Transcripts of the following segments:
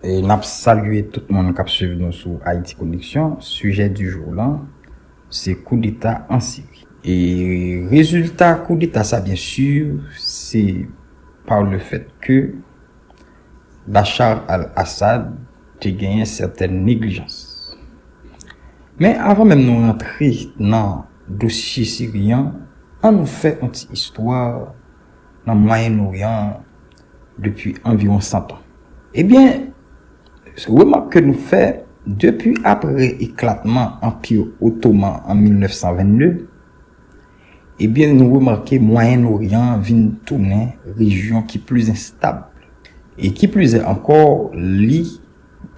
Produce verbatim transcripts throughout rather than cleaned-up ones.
E n ap salye tout moun k ap swiv nou sou Haïti Connection. Sijè di jou lan, se koudeta an Siri. E rezilta koudeta sa, byensi, se pa le fèt ke Bachar al-Assad te genyen sètèn neglijans. Men avan menm nou rantre nan dosye siryen an, ann nou fè yon ti istwa nan Mwayen Oryan depi anviwon san tan. Ebyen, remak ke nou fè, depi apre eklatman Anpi Otoman an mil nèf san vennde, ebyen, nou remake Mwayen Oryan vin tounen rejyon ki pli enstab. E ki pli enstab ankò, li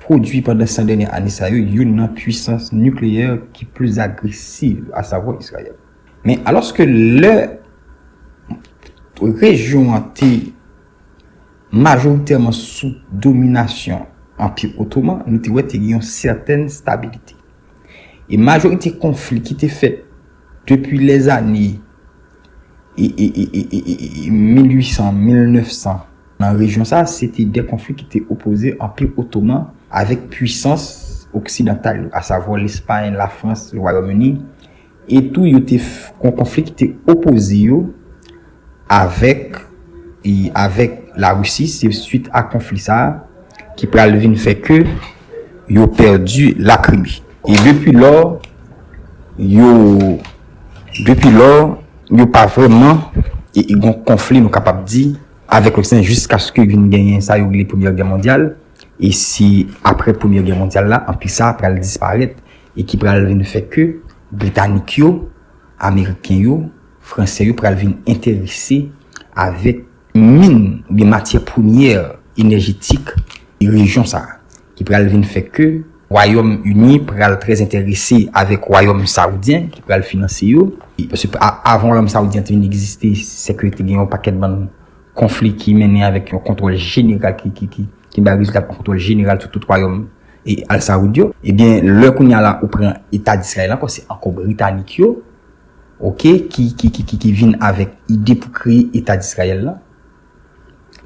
pwodui pandan san dènye ane sa yo youn nan pwisans nikleyè ki pli agresiv, asavwa Izrayèl. Men alòske lè rejyon an te majoritèman sou dominasyon Anpi Otoman, nou te wè te gen yon sètèn stabilite. E majorite konfli ki te fèt depi lèzane mil uit san, mil nèf san nan rejyon sa, se te de konfli ki te opoze Anpi Otoman avèk pwisans oksidantal yo, asavwa Lespay, Lafrans, Wayòm Ini, e tou yo te f- yon konfli ki te opoze yo avèk e avèk Larisi. Se swit a konfli sa a ki pral vin fè ke yo pèdi Lakrimi. E depi lò, yo depi lò, yo pa vrèman e, e gen yon konfli, nou kapab di, avèk Loksidan jiskaske vin genyen sa yo rele Premyè Gè Mondyal. E se apre Premyè Gè Mondyal la, anpi sa pral disparèt e ki pral vin fè ke Britanik yo, Ameriken yo, Fransè yo pral vin enterese avèk min oubyen matyè premyè enèjetik rejyon sa a, ki pral vin fè ke Wayòm Ini pral trè enterese avèk Wayòm Saoudyen ki pral finanse yo. E paske a- avan Wayòm Saoudyen te vin egziste, se ke te gen yon pakèt bann konfli ki mennen avèk yon kontwòl jeneral ki, ki, ki, ki bay rezilta yon kontwòl jeneral sou tout wayòm e Al Saoud yo. Ebyen, lè kounye a la ou pran Eta Dizrayèl ankò, se ankò Britanik yo, oke, ki, ki, ki, ki, ki vin avèk ide pou kreye Eta Dizrayèl la.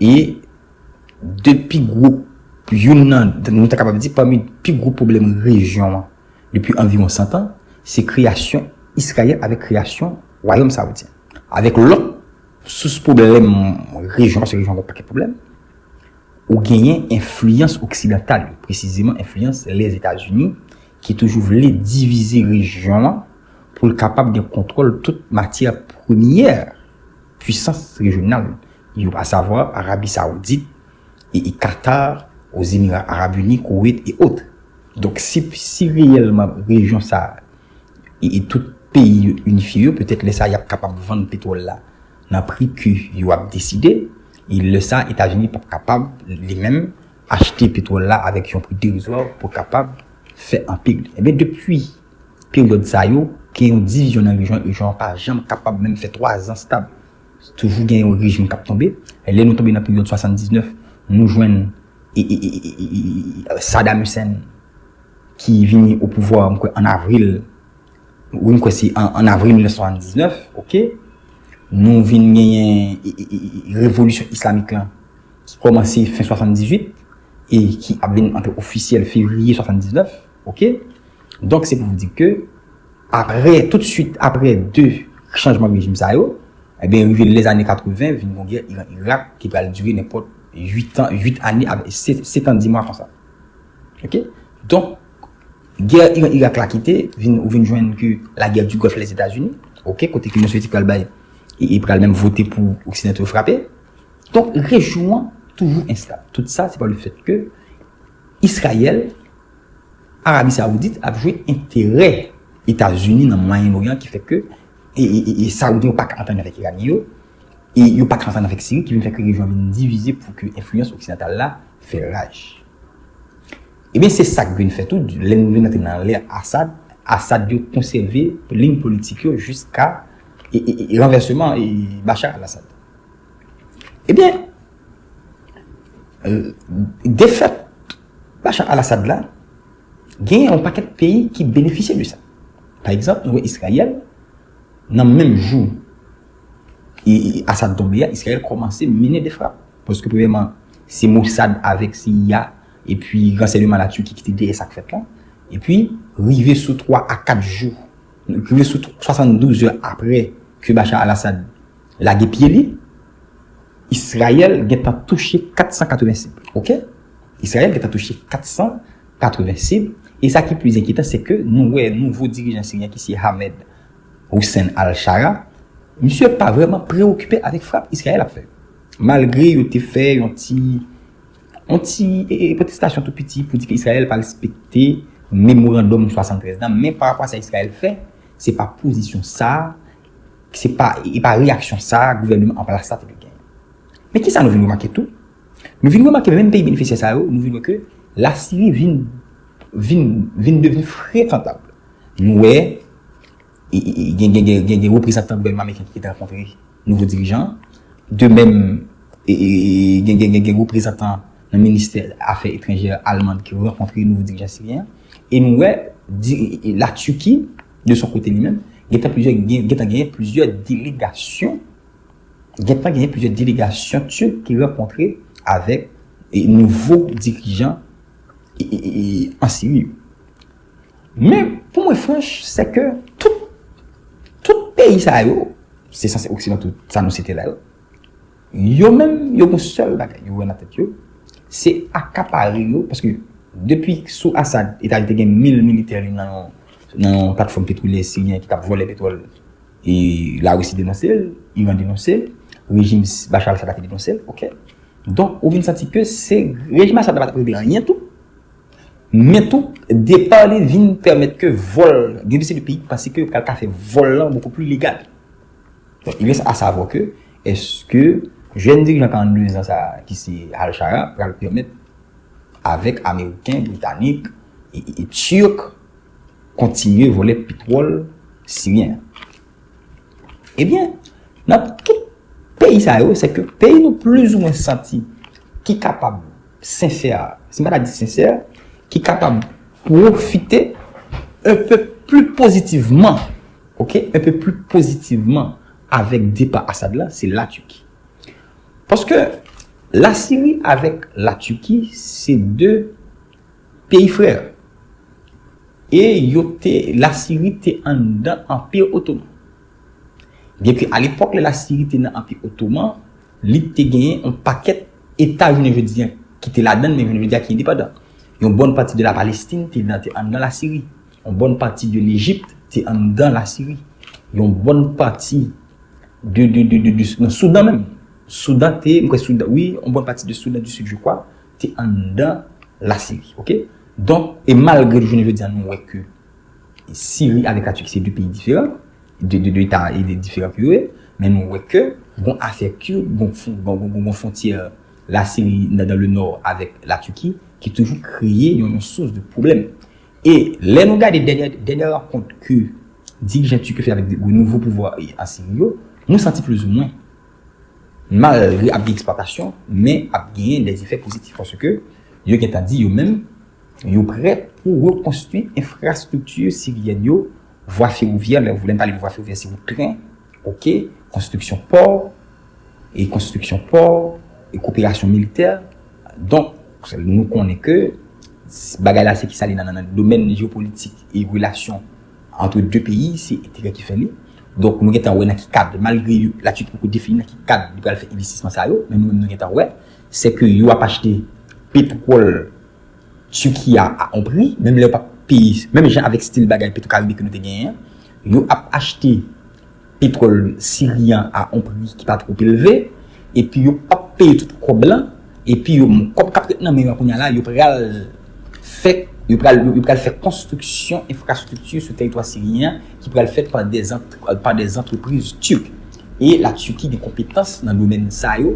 E de pi gwo, youn nan, nou ta kapab di, pami pi gwo pwoblèm rejyon an depi anviwon san tan, se kreyasyon Izrayèl avèk kreyasyon Wayòm Saoudyen. Avèk lòt sous pwoblèm rejyon, paske rejyon an gen yon pakèt pwoblèm, ou genyen enfliyans oksidantal yo, presizeman enfliyans Lèzetazini, ki toujou vle divize rejyon an pou l kapab gen kontwòl tout matyè premyè pwisans rejyonal yo, asavwa Arabi Saoudit e, e Katar, Ozemira Arab Ini, Koweit e ot. Donk, si, si reyèlman rejyon sa a e, e tout peyi yo inifye yo, petèt lè sa a y ap kapab vann petwòl la nan pri ke yo ap deside, e lè sa a Etazini p ap kapab li menm achte petwòl la avèk yon pri derizwa pou kapab fè anpil. Ebyen, depi peryòd sa yo, gen yon divizyon nan rejyon, rejyon an pa janm kapab menm fè twa zan stab. Toujou gen yon rejim k ap tonbe. Lè nou tonbe nan peryòd swasanndiznèf, nou jwenn e, e, e, e, e, e, Saddam Hussein ki vini o pouvwa, m kwè, an avril, wi, m kwè se an, an avril mil nèf san swasanndiznèf, oke? Nou vin genyen e, e, e, e, revolisyon islamik lan ki kòmanse fen swasanndizuit e ki ap vin antre ofisyèl fevriye swasanndiznèf, oke? Donk, se pou di ke apre, toutswit apre de chanjman rejim sa yo, ebyen, rive lèzane katreven, vin gon gè Iran-Irak ki pral dire nenpòt uit an, uit ane, avèk se- sèt an, di mwa konsa. Oke? Donk, gè Iran-Irak la kite, vin, ou vin jwenn ke lagè di Gòlf Lèzetazini, oke, kote ke Nasyon Zini pral bay, e, e pral menm vote pou Oksidanto frape. Donk, rejyon an toujou enstab. Tout sa, se pa le fèt ke Izrayèl, Arabi Saoudit ap jwe enterè Etazini nan Mwayen Oryan ki fè ke e, e, e, e Saoudyen yo pa ka antann avèk Iranyen yo, e yo pa ka antann avèk Siri, ki vin fè ke rejyon an vin divize pou ke enfliyans oksidantal la fè raj. Ebyen, se sa k vin fèt tou, lè nou vin antre nan lè Assad, Assad yo konsève liy politik yo jiska e, e, e, ranvèseman e Bachar al-Assad. Ebyen, euh, defèt Bachar al-Assad la, gen yon pakèt peyi ki benefisye de sa. Pa egzanp, nou wè Izrayèl, nan menm jou e, e Assad tonbe a, Izrayèl kòmanse mennen de frap. Paske premyèman, se Mossad avèk C I A epi ransèyman Latiki ki te dèyè sa k fèt la, epi rive sou twa a kat jou, rive sou swasanndouz è apre ke Bashar al-Assad lage pye li, Izrayèl gentan touche kat san katreven sib. Oke? Izrayèl gentan touche kat san katreven sib. E sa ki pli enkyetan, se ke nou wè nouvo dirijan siryen ki se Ahmed Hussein al-Shara, misye pa vrèman preokipe avèk frap Izrayèl ap fè. Malgre yo te fè yon ti yon ti e, e, pwotestasyon tou piti pou di ke Izrayèl pa respekte memorandòm swasanntrèz la, men pa rapò a sa Izrayèl fè, se pa pozisyon sa, se pa, e pa reyaksyon sa gouvènman an plas la te dwe genyen. Men kisa nou vin remake tou? Nou vin remake menm peyi benefisyè sa yo, nou vin wè ke Lasiri vin, vin, vin devni frekantab. Nou wè e, e, e, gen, gen, gen, gen, gen reprezantan gouvènman ameriken ki te rankontre nouvo dirijan an. De menm, e, e, e, gen, gen, gen, gen reprezantan nan ministè afè etranjè alman ki rankontre nouvo dirijan siryen an. E nou wè di, e, e, Latiki, de son kote li menm, gentan plizyè, gen, gentan genyen plizyè delegasyon, gentan genyen plizyè delegasyon tik ki rankontre avèk e, nouvo dirijan e, e, e, e, an Siri yo. Men, pou mwen franch, se ke tout, tout peyi sa yo, se sanse oksidanto sa nou site la yo, yo menm, yo gen sèl bagay yo wè nan tèt yo, se akapare yo, paske depi sou Assad, Etazini te gen mil militè li nan yon, nan yon platfòm petwolyè siryen ki t ap vòlè petwòl, e Larisi denonse l, Iran denonse l, rejim Bashar al-Assad la te denonse l, oke? Donk, ou vin santi ke se rejim Assad la pa t ap regle anyen tou, men tou, depa li vin pèmèt ke vòl, gen de seri de peyi ki panse ke yo pral ka fè vòl lan bokou pli legal. Donk, il reste à savoir que, èske jèn dirijan karannde zan sa a, ki se al-Shara, pral pèmèt avèk Ameriken, Britanik e, e, e Tirk kontinye vòlè petwòl siryen an? Ebyen, nan tout peyi sa yo, se ke peyi nou plizoumwen santi ki kapab sensè, si m pa ta di sensè, ki kapab pwofite un peu plus positivement, oke, un peu plus positivement avèk depa Assad la, se Latiki. Paske Lasiri avèk Latiki se de peyi frè. E yo te, Lasiri te anndan Anpi Otoman. Byenke alepòk lè Lasiri te nan Anpi Otoman, li te genyen yon pakèt eta jounen jodi a ki te ladan l, men jounen jodi a ki endepandan. Yon bòn pati de la Palestine te nan, te anndan Lasiri. Yon bòn pati de Lejip te anndan Lasiri. Yon bòn pati de, de, de, de, de, nan Soudan menm. Soudan te, m kwè Soudan, wi, yon bòn pati de Soudan du Sud, je crois, te anndan Lasiri, oke? Donk, e malgre jounen jodi a nou wè ke Siri avèk Latiki se de peyi diferan, de, de, de eta e de diferan ke yo ye, men nou wè ke gon afè Kird, gon, gon, gon, gon fwontyè Lasiri nan, dans le nord avèk Latiki, ki toujou kreye yon, yon sous de pwoblèm. E lè nou gade dènyè, dènyè rankont ke dirijan Tirk yo fè avèk de, de nouvo pouvwa e, an Siri yo, nou santi plizoumwen, malgre ap gen eksplwatasyon, men ap genyen de efè pozitif, paske yo gentan di yo menm, yo prè pou rekonstwi enfrastrikti siryèn yo, vwa fewovyè, lè, lè n pale de vwa fewovyè, se wout tren, oke, konstriksyon pò, e konstriksyon pò, e koperasyon militè. Donk, nou konnen ke bagay la se ki sa li nan, nan, nan domèn jewopolitik e relasyon ant de peyi, se enterè ki fè li. Donk, nou gentan wè nan ki kad, malgre yo, Latiki poko defini nan ki kad li pral fè envestisman sa yo, men nou menm nou gentan wè, se ke yo ap achte petwòl Tiki a a on pri, menm lè yo p ap peye, menm jan avèk stil bagay Petwokaribe ke nou te genyen an, yo ap achte petwòl siryen an a on pri ki pa twòp elve, epi yo p ap peye tout kòb lan, epi yo, kòb k ap ret nan men yo a kounye a la, yo pral fè, yo pral, yo pral fè konstriksyon enfrastrikti sou tèritwa siryen an ki pral fèt pa dè zant-, pa dè zantrepriz tirk. E Latiki gen konpetans nan domèn sa yo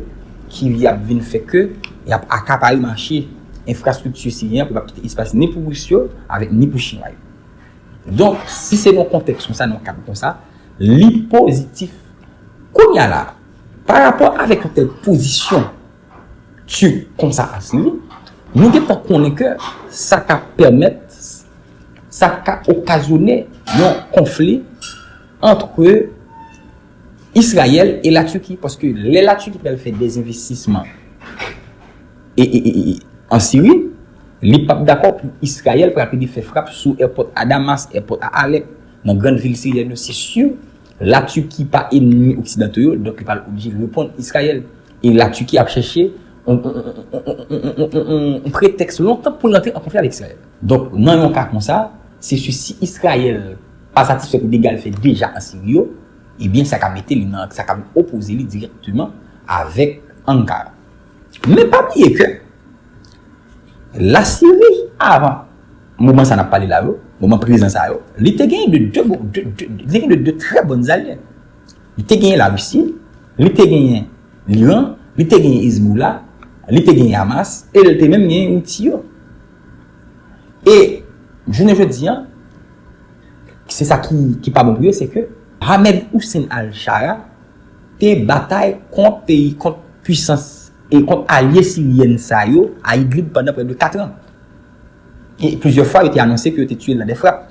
ki ap vin fè ke y ap akapare mache enfrastrikti siryen an pou y p ap kite espas ni pou Ris yo avèk ni pou Chinwa yo. Donk, si se nan kontèks konsa, nan kad konsa, li pozitif. Kounye a la, pa rapò avèk yon tèl pozisyon tirk konsa an Siri, nou gentan konnen ke sa ka pèmèt, sa ka okazyone yon konfli ant Izrayèl e Latiki, paske lè Latiki pral fè dèzenvestisman e, e, e, e, an Siri, Li p ap dakò pou Izrayèl pral plede fè frap sou èpòt a Damas, èpòt a Alèp, nan grann vil siryèn yo. Se si Latiki pa enmi oksidanto yo, donk li pral oblije reponn Izrayèl. E Latiki ap chèche yon, yon, yon, yon, yon, yon, yon pretèks lontan pou l rantre an konfli avèk Izrayèl. Donk, nan yon ka konsa, se si, si Izrayèl pa satisfè pou dega l fè deja an Siri yo, ebyen, sa ka mete li nan, sa ka opoze li dirèkteman avèk Ankara. Men pa bliye ke Lasiri, avan moman sa n ap pale la yo, moman prezan sa yo, li te genyen de, de, de, de, li te genyen de, de trè bòn alye. Li te genyen Larisi, li te genyen Liran, li te genyen Hezbollah, li te genyen Hamas, e li te menm genyen Houthi yo. E jounen jodi an, se sa ki, ki pa bon pou yo, se ke Ahmed Hussein al-Sharaa te batay kont peyi, kont pwisans e kont alye siryèn sa yo a Idlib pandan prè de kat an. E plizyè fwa, yo te anonse ke yo te tiye l nan de frap.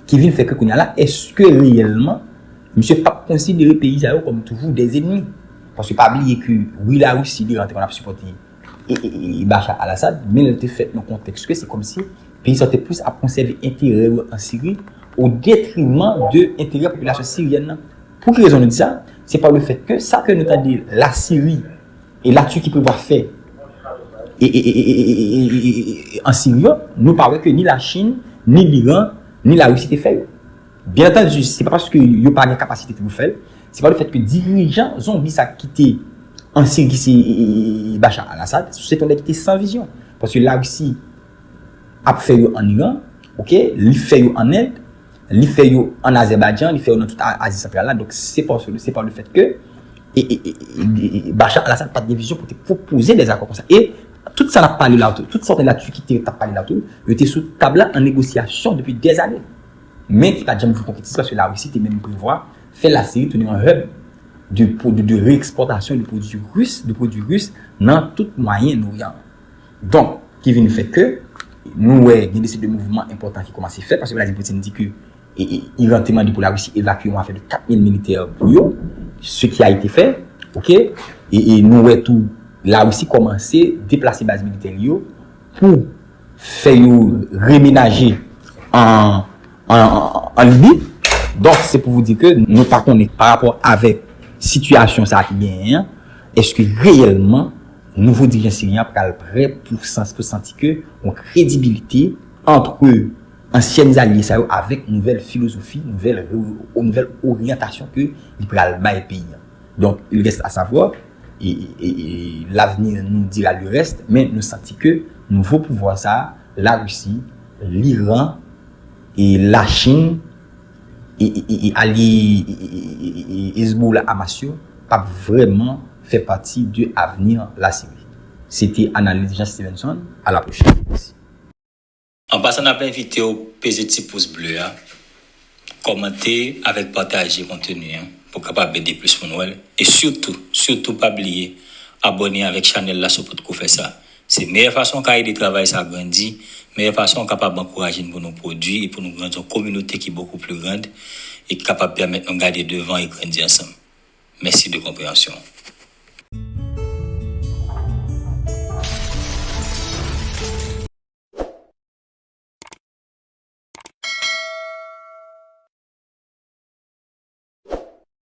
Ki vin fè ke kounye a la, èske reyèlman, misye p ap konsidere peyi sa yo kòm toujou de zenmi? Paske pa bliye ke, wi, Larisi, Liran te konn ap sipòte e, e, e, Bashar al-Assad, men l te fèt nan kontèks ke se kòmsi peyi sa yo te plis ap konsève enterè yo an Siri o detriman de enterè popilasyon siryèn nan. Pou ki rezon nou di sa? Se pa le fèt ke sa ke nou tande Lasiri e Latiki prevwa fè e, e, e, e, e, e, e, e, e, e, an Siri yo, nou pa wè ke ni Lachin, ni Liran, ni Larisi te fè yo. Byen antandi, se pa paske yo pa gen kapasite pou yo fè l, se pa le fèt ke dirijan zonbi sa ki te an Siri, ki se, e, e, e, Bashar al-Assad, se te yon nèg ki te san vizyon. Paske Larisi ap fè yo an Iran, oke, li fè yo an End, li fè yo an Azèbaidjan, li fè yo nan tout A-, Azi Santral la. Donk, se pa, se pa le fèt ke e, e, e, e, e, Bashar al-Assad pa t gen vizyon pou te pwopoze de akò konsa. E tout sa n ap pale la, tout, tout sa w tande Latiki te t ap pale la tou, yo te sou tab la an negosyasyon depi dèzane. Men ki pa t janm vin konkretize paske Larisi te menm prevwa fè Lasiri tounen yon hub de, de, de reekspòtasyon de pwodui ris, de pwodui ris nan tout Mwayen Oryan. Donk, ki vin fè ke nou wè gen de seri de mouvman enpòtan ki kòmanse fèt, paske Vladimir Putin di ke e, e, Iran te mande pou Larisi evakye yon afè de kat mil militè pou yo, ce qui a été fait, oke? E, e nou wè tou Larisi kòmanse deplase baz militè li yo pou fè yo remenaje an, an, an, an Libi. Donk, se pou w di ke nou pa konnen pa rapò avèk sitiyasyon sa a ki genyen an, èske reyèlman nouvo dirijan siryen an pral prè pou sans, pou santi ke yon kredibilite ant ansyèn alye sa yo avèk nouvèl filozofi, nouvèl, nouvèl oryantasyon ke li pral bay peyi an. Donk, il reste à savoir, e, e, e, e, l'avenir nous dira le reste, men nou santi ke nouvo pouvwa sa a, Larisi, Liran, e Lachin, e, e, e, e alye, e, e, e, e, e Hezbollah, Hamas yo, p ap vrèman fè pati de avni Lasiri. Se te analiz Jean Stevenson. À la prochaine. Mèsi. An pasan, n ap envite w peze ti pous ble a, kòmante avèk pataje konteni an pou w kapab ede plis moun wè l. E sitou, sitou pa bliye abòne avèk chanèl la si w potko fè sa. Se meyè fason w ka ede travay sa grandi, meyè fason w kapab ankouraje n pou nou pwodui e pou nou grandi yon kominote ki bokou pli grand e ki kapab pèmèt nou gade devan e grandi ansanm. Mèsi de konpreyansyon w.